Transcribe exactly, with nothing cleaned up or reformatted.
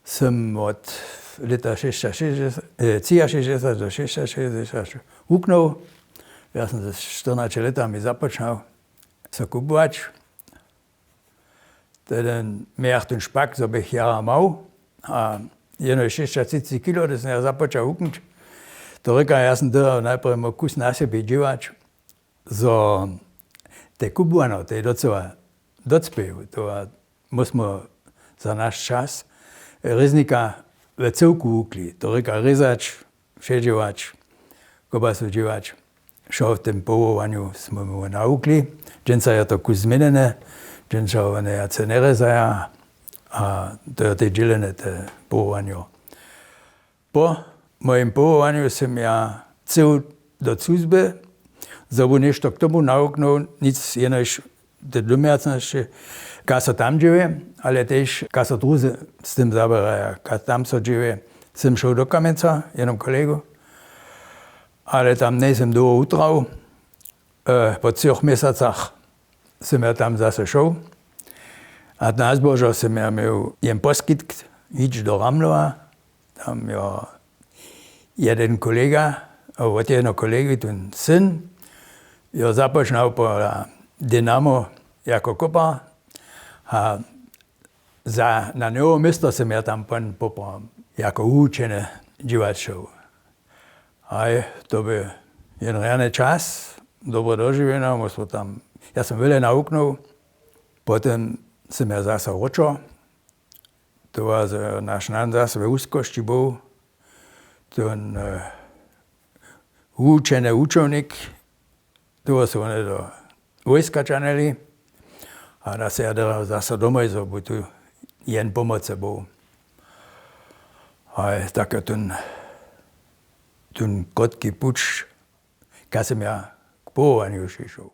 Sym wot lěta třiašěsćdźesat do šěsćašěsćdźesat wuknył. Ja sym ze štyrnaće lětami započał so kupować. Tedyn mějach tón špak, zo bych jara mał, a jenož šěsćatřiceći kilo, hdyž sym ja započał wuknyć. To rěka, ja sym dyrbał najprjedy móhł kus na sebje dźěłać, zo te kubłano, te docyła docpěju, to mósmy za naš čas rěznika we cyłku wukli, to rěka rězać, předźěłać, kobasu dźěłać. Wšo w tym powołanju smy mu nawukli. Dźensa je to kus změnjene. Dźensa wone wjace njerězaja, a to je te dźělene te powołanjo. Po mojim powołanju sym ja chcył do cuzby, zo bu něšto k tomu nawuknył, nic, jenož te domjacnosće, kaž so tam dźěje, ale tež kaž so druzy z tym zaběraja, kaž tam so dźěje. Sym šoł do Kamjenca, jednym kolegu, ale tam njejsym dołho wutrał. Po třoch měsacach sym ja tam zaso šoł, a na zbožo sym ja měł jen poskitk, hić do Ramlowa. Tam jo jeden kolega, wot jedneho kolegi tón syn, jo započnał pola Dynamo jako kopar, a za na njeho město sym ja tam pon poprawom jako wuwučeny dźěłać šoł. Haj, to by jen rjany čas, dobre dožiwjenja, móhł sym tam, ja sym wjele nawuknył. Potom sym ja zaso wróćo, to wa zo naš nan zas we wuskosći był, tón wuwučeny wučownik, tu su wone do wójska čanili, a da se ja dyrał zaso domoj, zo bu tu jen pomocy był. Haj, tak je tón, tón krótki puć, kaž sym ja k powołanju přišoł.